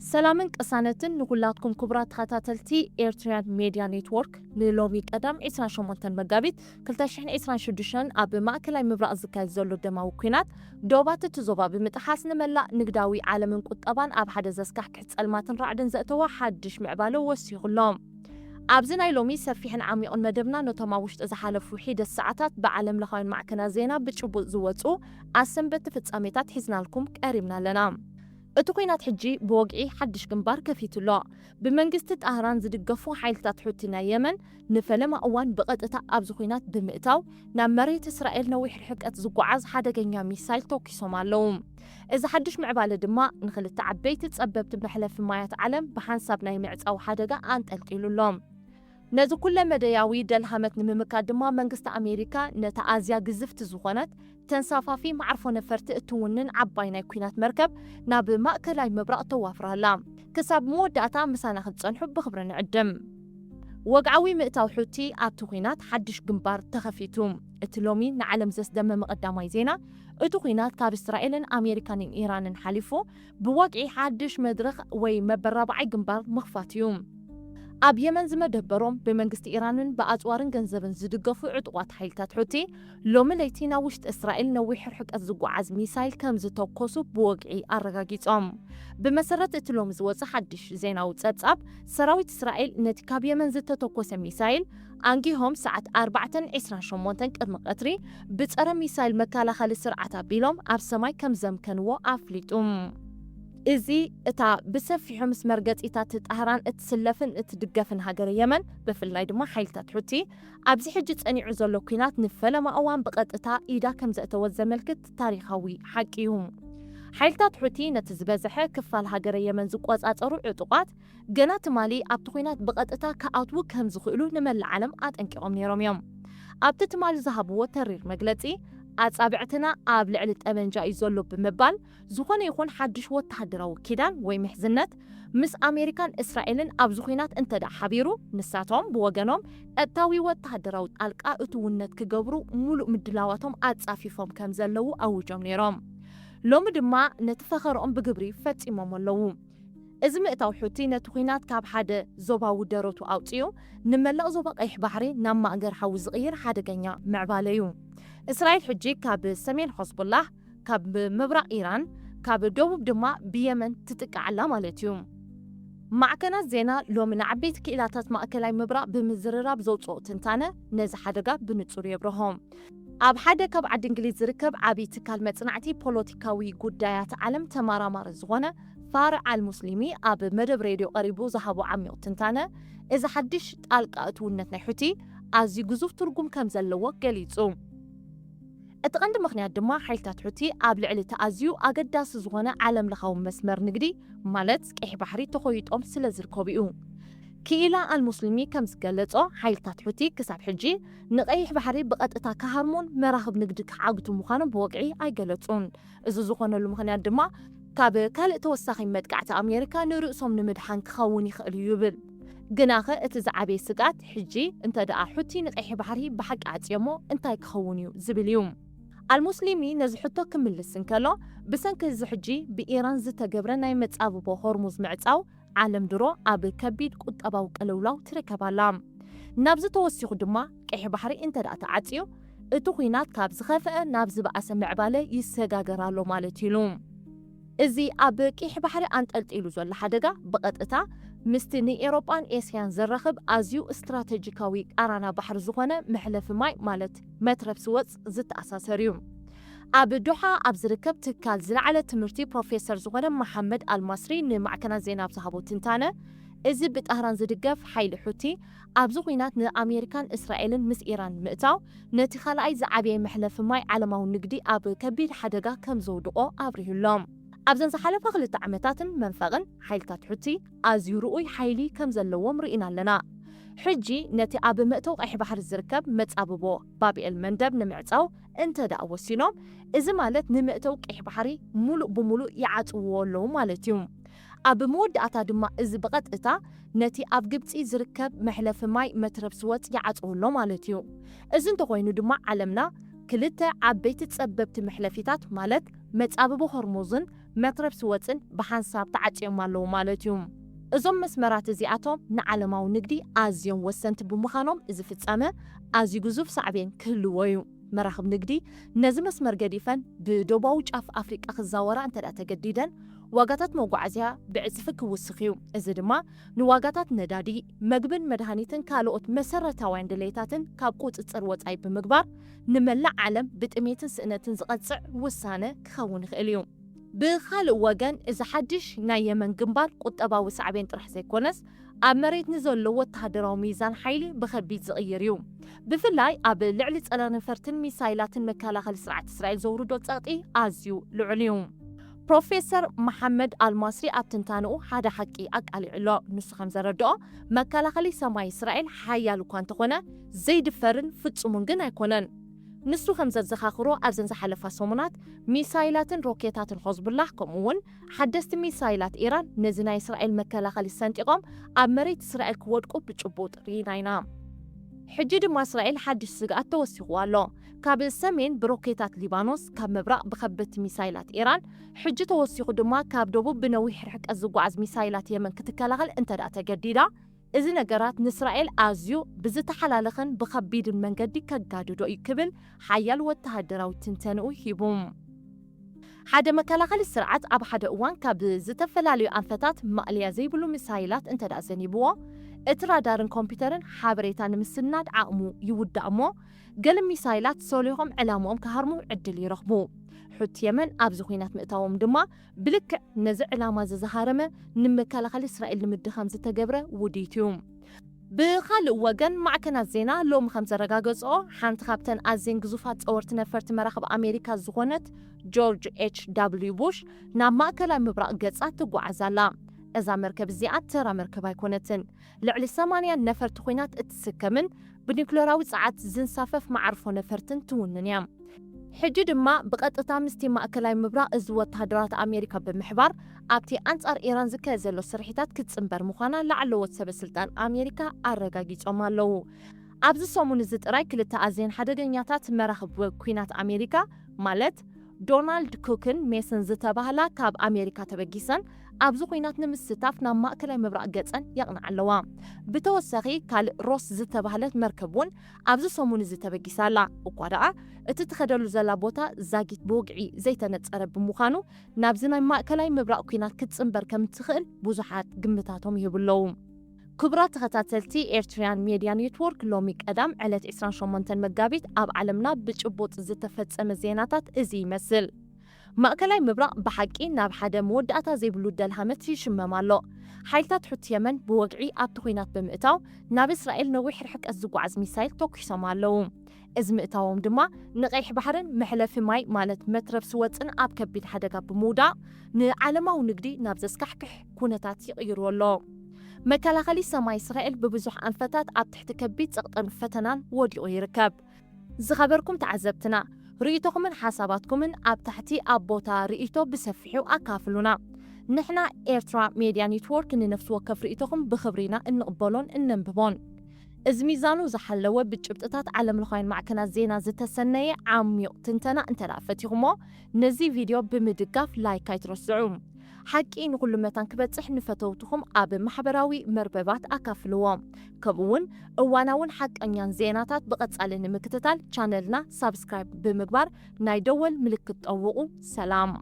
ሰላምን ቅሳነትን ንኹላትኩም ክቡራት ተኸታተልቲ ኤርትራውያን ሜድያ ኔትወርክ። ንሎሚ ቀዳም ዕስራን ሸሞንተን መጋቢት ክልተ ሽሕን ዕስራን ሽዱሽተን ኣብ ማእከላይ ምብራቕ ዝካየድ ዘሎ ደማዊ ኲናት ዶባት እቲ ዞባ ብምጥሓስ ንመላእ ንግዳዊ ዓለምን ቁጠባን ኣብ ሓደ ዘስካሕክሕ ጸልማትን ራዕድን ዘእተወ ሓድሽ ምዕባለ ወሲኹ ኣሎ። ኣብዚ ናይ ሎሚ ሰፊሕን ዓሚቑን መደብና ነቶም ኣብ ውሽጢ ዝሓለፉ ሒደት ሰዓታት ብዓለም ለኻውያን ማዕከናት ዜና ብጭቡጥ ዝወጹ ኣሰንበቲ ፍጻሜታት ሒዝናልኩም ቀሪብና ኣለና። እቲ ኲናት ሕጂ ብወግዒ ሓድሽ ግንባር ከፊቱ ኣሎ። ብመንግስቲ ጣህራን ዝድገፉ ሓይልታት ሑቲ ናይ የመን ንፈለማ እዋን ብቐጥታ ኣብዚ ኲናት ብምእታው ናብ መሬት እስራኤል ነዊሕ ርሕቀት ዝጓዓዝ ሓደገኛ ሚሳይል ተኩሶም ኣለዉ። እዚ ሓድሽ ምዕባለ ድማ ንኽልተ ዓበይቲ ጸበብቲ መሕለፊ ማያት ዓለም ብሓንሳብ ናይ ምዕጻው ሓደጋ ኣንጠልጢሉ ኣሎ። ነዚ ኩለ መደያዊ ደልሃመት ንምምካት ድማ መንግስቲ ኣሜሪካ ነታ ኣዝያ ግዝፍቲ ዝኾነት ተንሳፋፊ መዓርፎ ነፈርቲ እትውንን ዓባይ ናይ ኲናት መርከብ ናብ ማእከላይ ምብራቕ ተዋፍራ ኣላ። ክሳብ መወዳእታ ምሳና ክትጸንሑ ብኽብሪ ንዕድም። ወግዓዊ ምእታው ሑቲ ኣብቲ ኲናት ሓድሽ ግንባር ተኸፊቱ። እቲ ሎሚ ንዓለም ዘስደመመ ቀዳማይ ዜና፣ እቲ ኲናት ካብ እስራኤልን ኣሜሪካንን ኢራንን ሓሊፉ ብወግዒ ሓድሽ መድረኽ ወይ መበራብዓይ ግንባር ምኽፋት እዩ። ኣብ የመን ዝመደበሮም ብመንግስቲ ኢራንን ብኣጽዋርን ገንዘብን ዝድገፉ ዕጡቓት ሓይልታት ሑቲ ሎሚ ለይቲ ናብ ውሽጢ እስራኤል ነዊሕ ርሕቀት ዝጓዓዝ ሚሳይል ከም ዝተኮሱ ብወግዒ ኣረጋጊጾም። ብመሰረት እቲ ሎሚ ዝወጸ ሓድሽ ዜናዊ ጸብጻብ፣ ሰራዊት እስራኤል ነቲ ካብ የመን ዝተተኮሰ ሚሳይል ኣንጊሆም ሰዓት ኣርባዕተን ዕስራን ሸሞንተን ቅድሚ ቀትሪ ብጸረ ሚሳይል መከላኸሊ ስርዓት ኣቢሎም ኣብ ሰማይ ከም ዘምከንዎ ኣፍሊጡ። እዚ እታ ብሰፊሑ ምስ መርገጺታት ጣህራን እትስለፍን እትድገፍን ሃገረ የመን፣ ብፍላይ ድማ ሓይልታት ሑቲ፣ ኣብዚ ሕጂ ጸኒዑ ዘሎ ኲናት ንፈለማ እዋን ብቐጥታ ኢዳ ከም ዘእተወት ዘመልክት ታሪኻዊ ሓቂ እዩ። ሓይልታት ሑቲ ነቲ ዝበዝሐ ክፋል ሃገረ የመን ዝቆጻጸሩ ዕጡቓት፣ ገና ትማሊ ኣብቲ ኲናት ብቐጥታ ክኣትዉ ከም ዝኽእሉ ንመላእ ዓለም ኣጠንቂቖም ነይሮም እዮም። ኣብቲ ትማሊ ዝሃብዎ ተሪር መግለጺ፣ ኣጻብዕትና ኣብ ልዕሊ ጠበንጃ እዩ ዘሎ ብምባል፣ ዝኾነ ይኹን ሓድሽ ወተሃደራዊ ኪዳን ወይ ምሕዝነት ምስ ኣሜሪካን እስራኤልን ኣብዚ ኲናት እንተ ደኣ ሓቢሩ፣ ንሳቶም ብወገኖም ቀጥታዊ ወተሃደራዊ ጣልቃ እትውነት ክገብሩ ሙሉእ ምድላዋቶም ኣጻፊፎም ከም ዘለዉ ኣውጆም ነይሮም። ሎሚ ድማ ነቲ ፈኸርኦም ብግብሪ ፈጺሞም ኣለዉ። እዚ ምእታው ሑቲ ነቲ ኲናት ካብ ሓደ ዞባዊ ደረቱ ኣውጺኡ ንመላእ ዞባ ቀይሕ ባሕሪ ናብ ማእገር ሓዊ ዝቕይር ሓደገኛ ምዕባለ እዩ። እስራኤል ሕጂ ካብ ሰሜን ሖዝቦላህ፣ ካብ ምብራቕ ኢራን፣ ካብ ደቡብ ድማ ብየመን ትጥቃዕ ኣላ ማለት እዩ። ማዕከናት ዜና ሎሚ ንዓበይቲ ክኢላታት ማእከላይ ምብራቕ ብምዝርራብ ዘውጽኦ ትንታነ ነዚ ሓደጋ ብንጹር የብርሆ። ኣብ ሓደ ካብ ዓዲ እንግሊዝ ዝርከብ ዓብዪ ትካል መጽናዕቲ ፖለቲካዊ ጉዳያት ዓለም ተመራማሪ ዝኾነ ፋር ኣል ሙስሊሚ ኣብ መደብ ሬድዮ ቀሪቡ ዝሃቦ ዓሚቕ ትንታነ፣ እዚ ሓድሽ ጣልቃ እትውነት ናይ ሑቲ ኣዝዩ ግዙፍ ትርጉም ከም ዘለዎ ገሊጹ። እቲ ቀንዲ ምኽንያት ድማ ሓይልታት ሑቲ ኣብ ልዕሊ እቲ ኣዝዩ ኣገዳሲ ዝኾነ ዓለም ለኻዊ መስመር ንግዲ፣ ማለት ቀይሕ ባሕሪ ተኾይጦም ስለ ዝርከቡ እዩ። ክኢላ ኣልሙስሊሚ ከም ዝገለጾ፣ ሓይልታት ሑቲ ክሳብ ሕጂ ንቐይሕ ባሕሪ ብቐጥታ ክሃርሙን መራኽብ ንግዲ ክዓግቱ ምዃኖም ብወግዒ ኣይገለጹን። እዚ ዝኾነሉ ምኽንያት ድማ ካብ ካልእ ተወሳኺ መጥቃዕቲ ኣሜሪካ ንርእሶም ንምድሓን ክኸውን ይኽእል እዩ ይብል። ግናኸ እቲ ዝዓበየ ስግኣት ሕጂ እንተ ደኣ ሑቲ ንቐይሕ ባሕሪ ብሓቂ ዓጽዮሞ እንታይ ክኸውን እዩ ዝብል እዩ። ኣልሙስሊሚ ነዚ ሕቶ ክምልስ እንከሎ፣ ብሰንኪ እዚ ሕጂ ብኢራን ዝተገብረ ናይ መጻብቦ ሆርሙዝ ምዕጻው፣ ዓለም ድሮ ኣብ ከቢድ ቁጠባዊ ቅልውላው ትርከብ ኣላ። ናብዚ ተወሲኹ ድማ፣ ቀይሕ ባሕሪ እንተ ደኣ ተዓጽዩ፣ እቲ ኲናት ካብ ዝኸፍአ ናብ ዝበኣሰ ምዕባለ ይሰጋገር ኣሎ ማለት እዩ ኢሉ። እዚ ኣብ ቀይሕ ባሕሪ ኣንጠልጢሉ ዘሎ ሓደጋ ብቐጥታ ምስቲ ንኤውሮጳን ኤስያን ዘራኽብ ኣዝዩ ስትራተጂካዊ ቃራና ባሕሪ ዝኾነ መሕለፊ ማይ፣ ማለት መትረብ ስወጽ ዝተኣሳሰር እዩ። ኣብ ዶሓ ኣብ ዝርከብ ትካል ዝለዓለ ትምህርቲ ፕሮፌሰር ዝኾነ መሓመድ ኣልማስሪ ንማዕከናት ዜና ኣብ ዝሃቦ ትንታነ፣ እዚ ብጣህራን ዝድገፍ ሓይሊ ሑቲ ኣብዚ ኲናት ንኣሜሪካን እስራኤልን ምስ ኢራን ምእታው፣ ነቲ ካልኣይ ዝዓበየ መሕለፊ ማይ ዓለማዊ ንግዲ ኣብ ከቢድ ሓደጋ ከም ዘውድቖ ኣብሪሁ ኣሎ። ኣብዘን ዝሓለፋ ክልተ ዓመታትን መንፈቕን፣ ሓይልታት ሑቲ ኣዝዩ ርኡይ ሓይሊ ከም ዘለዎም ርኢና ኣለና። ሕጂ ነቲ ኣብ መእተዊ ቀይሕ ባሕሪ ዝርከብ መጻብቦ ባብኤል መንደብ ንምዕጻው እንተ ደኣ ወሲኖም፣ እዚ ማለት ንመእተዊ ቀይሕ ባሕሪ ሙሉእ ብሙሉእ ይዓጽውዎ ኣለዉ ማለት እዩ። ኣብ መወዳእታ ድማ እዚ ብቐጥታ ነቲ ኣብ ግብጺ ዝርከብ መሕለፊ ማይ መትረብ ስወጽ ይዓጽዎ ኣሎ ማለት እዩ። እዚ እንተኾይኑ ድማ ዓለምና ክልተ ዓበይቲ ጸበብቲ መሕለፊታት ማለት መጻብቦ ሆርሙዝን መትረብ ስወጽን ብሓንሳብ ተዓጽዮም ኣለዉ ማለት እዩ። እዞም መስመራት እዚኣቶም ንዓለማዊ ንግዲ ኣዝዮም ወሰንቲ ብምዃኖም፣ እዚ ፍጻመ ኣዝዩ ግዙፍ ሳዕቤን ክህልዎ እዩ። መራኽብ ንግዲ ነዚ መስመር ገዲፈን ብደቡባዊ ጫፍ ኣፍሪቃ ክዛወራ እንተ ደኣ ተገዲደን፣ ዋጋታት መጓዓዝያ ብዕጽፊ ክውስኽ እዩ። እዚ ድማ ንዋጋታት ነዳዲ፣ መግብን መድሃኒትን ካልኦት መሰረታውያን ድሌታትን ካብ ቁጽጽር ወጻኢ ብምግባር፣ ንመላእ ዓለም ብጥሜትን ስእነትን ዝቐጽዕ ውሳነ ክኸውን ይኽእል እዩ። ብኻልእ ወገን፣ እዚ ሓድሽ ናይ የመን ግንባር ቁጠባዊ ሳዕቤን ጥራሕ ዘይኮነስ፣ ኣብ መሬት ንዘሎ ወተሃደራዊ ሚዛን ሓይሊ ብኸቢድ ዝቕይር እዩ። ብፍላይ ኣብ ልዕሊ ጸረ ነፈርትን ሚሳይላትን መከላኸሊ ስርዓት እስራኤል ዘውርዶ ጸቕጢ ኣዝዩ ልዑል እዩ። ፕሮፌሰር መሓመድ ኣልማስሪ ኣብ ትንታንኡ ሓደ ሓቂ ኣቃሊዑ ኣሎ። ንሱ ከም ዘረድኦ፣ መከላኸሊ ሰማይ እስራኤል ሓያል እኳ እንተኾነ፣ ዘይድፈርን ፍጹምን ግን ኣይኮነን። ንሱ ከም ዘዘኻኽሮ፣ ኣብዘን ዝሓለፋ ሰሙናት ሚሳይላትን ሮኬታትን ሖዝቡላህ፣ ከምኡ እውን ሓደስቲ ሚሳይላት ኢራን ነዚ ናይ እስራኤል መከላኸሊ ሰንጢቖም ኣብ መሬት እስራኤል ክወድቁ ብጭቡጥ ርኢና ኢና። ሕጂ ድማ እስራኤል ሓድሽ ስግኣት ተወሲኽዋ ኣሎ። ካብ ሰሜን ብሮኬታት ሊባኖስ፣ ካብ ምብራቕ ብኸበድቲ ሚሳይላት ኢራን፣ ሕጂ ተወሲኹ ድማ ካብ ደቡብ ብነዊሕ ርሕቀት ዝጓዓዝ ሚሳይላት የመን ክትከላኸል እንተ ደኣ ተገዲዳ፣ እዚ ነገራት ንእስራኤል ኣዝዩ ብዝተሓላለኸን ብኸቢድን መንገዲ ከጋድዶ እዩ ክብል ሓያል ወተሃደራዊ ትንተንኡ ሂቡ። ሓደ መከላኸሊ ስርዓት ኣብ ሓደ እዋን ካብ ዝተፈላለዩ ኣንፈታት ማእለያ ዘይብሉ ሚሳይላት እንተ ደኣ ዘኒብዎ፣ እቲ ራዳርን ኮምፒውተርን ሓበሬታ ንምስናድ ዓቕሙ ይውዳእ እሞ፣ ገለ ሚሳይላት ሰሊኾም ዕላምኦም ክሃርሙ ዕድል ይረኽቡ። ሑቲ የመን ኣብዚ ኲናት ምእታዎም ድማ ብልክዕ ነዚ ዕላማ እዚ ዝሃረመ፣ ንመከላኸሊ እስራኤል ንምድኻም ዝተገብረ ውዲት እዩ። ብኻልእ ወገን፣ ማዕከናት ዜና ሎሚ ከም ዘረጋገጽኦ፣ ሓንቲ ካብተን ኣዝየን ግዙፋት ጸወርቲ ነፈርቲ መራኽብ ኣሜሪካ ዝኾነት ጆርጅ ኤች ዳብልዩ ቡሽ ናብ ማእከላይ ምብራቕ ገጻ ትጓዓዝ ኣላ። እዛ መርከብ እዚኣ ተራ መርከብ ኣይኮነትን። ልዕሊ ሰማንያ ነፈርቲ ኲናት እትስከምን ብኒኩለራዊ ጸዓት ዝንሳፈፍ መዓርፎ ነፈርትን ትውንን እያ። ሕጂ ድማ ብቐጥታ ምስቲ ማእከላይ ምብራቕ እዚ ወተሃደራት ኣሜሪካ ብምሕባር፣ ኣብቲ ኣንጻር ኢራን ዝካየድ ዘሎ ስርሒታት ክትጽንበር ምዃና ላዕለዎት ሰበ ስልጣን ኣሜሪካ ኣረጋጊጾም ኣለዉ። ኣብዚ ሰሙን እዚ ጥራይ ክልተ ኣዝየን ሓደገኛታት መራኽብ ኲናት ኣሜሪካ፣ ማለት ዶናልድ ኩክን ሜስን ዝተባህላ፣ ካብ ኣሜሪካ ተበጊሰን ኣብዚ ኲናት ንምስታፍ ናብ ማእከላይ ምብራቕ ገጸን የቕንዓ ኣለዋ። ብተወሳኺ፣ ካልእ ሮስ ዝተባህለት መርከብ እውን ኣብዚ ሰሙን እዚ ተበጊሳ ኣላ። እኳ ደኣ እቲ ትኸደሉ ዘላ ቦታ ዛጊት ብወግዒ ዘይተነጸረ ብምዃኑ፣ ናብዚ ናይ ማእከላይ ምብራቕ ኲናት ክትጽንበር ከም እትኽእል ብዙሓት ግምታቶም ይህቡ ኣለዉ። ክቡራት ተኸታተልቲ ኤርትሪያን ሜድያ ኔትወርክ፣ ሎሚ ቀዳም ዕለት ዕስራን ሸሞንተን መጋቢት ኣብ ዓለምና ብጭቡጥ ዝተፈጸመ ዜናታት እዚ ይመስል። ማእከላይ ምብራቕ ብሓቂ ናብ ሓደ መወዳእታ ዘይብሉ ደልሃመት ይሽመም ኣሎ። ሓይልታት ሑቲ የመን ብወግዒ ኣብቲ ኲናት ብምእታው፣ ናብ እስራኤል ነዊሕ ርሕቀት ዝጓዓዝ ሚሳይል ተኲሶም ኣለዉ። እዚ ምእታዎም ድማ ንቀይሕ ባሕርን መሕለፊ ማይ፣ ማለት መትረብ ስወጽን ኣብ ከቢድ ሓደጋ ብምውዳቕ፣ ንዓለማዊ ንግዲ ናብ ዘስካሕክሕ ኩነታት ይቕይርዎ ኣሎ። መከላኸሊ ሰማይ እስራኤል ብብዙሕ ኣንፈታት ኣብ ትሕቲ ከቢድ ጸቕጥን ፈተናን ወዲቑ ይርከብ። ዝኸበርኩም ተዓዘብትና፣ ርእይቶኹምን ሓሳባትኩምን ኣብ ታሕቲ ኣብ ቦታ ርእይቶ ብሰፊሑ ኣካፍሉና። ንሕና ኤርትራ ሜድያ ኔትወርክ ንነፍሲ ወከፍ ርእይቶኹም ብኽብሪ ኢና እንቕበሎን እነንብቦን። እዚ ሚዛኑ ዝሓለወ ብጭብጥታት ዓለምለኻውያን ማዕከናት ዜና ዝተሰነየ ዓሚቕ ትንተና እንተ ደኣ ፈቲኹሞ፣ ነዚ ቪድዮ ብምድጋፍ ላይክ ኣይትረስዑ። ሓቂ ንኹሉ መታን ክበጽሕ ንፈተውትኹም ኣብ ማሕበራዊ መርበባት ኣካፍልዎ። ከምኡ እውን እዋናውን ሓቀኛን ዜናታት ብቐጻሊ ንምክትታል ቻነልና ሳብስክራይብ ብምግባር ናይ ደወል ምልክት ጠውቑ። ሰላም።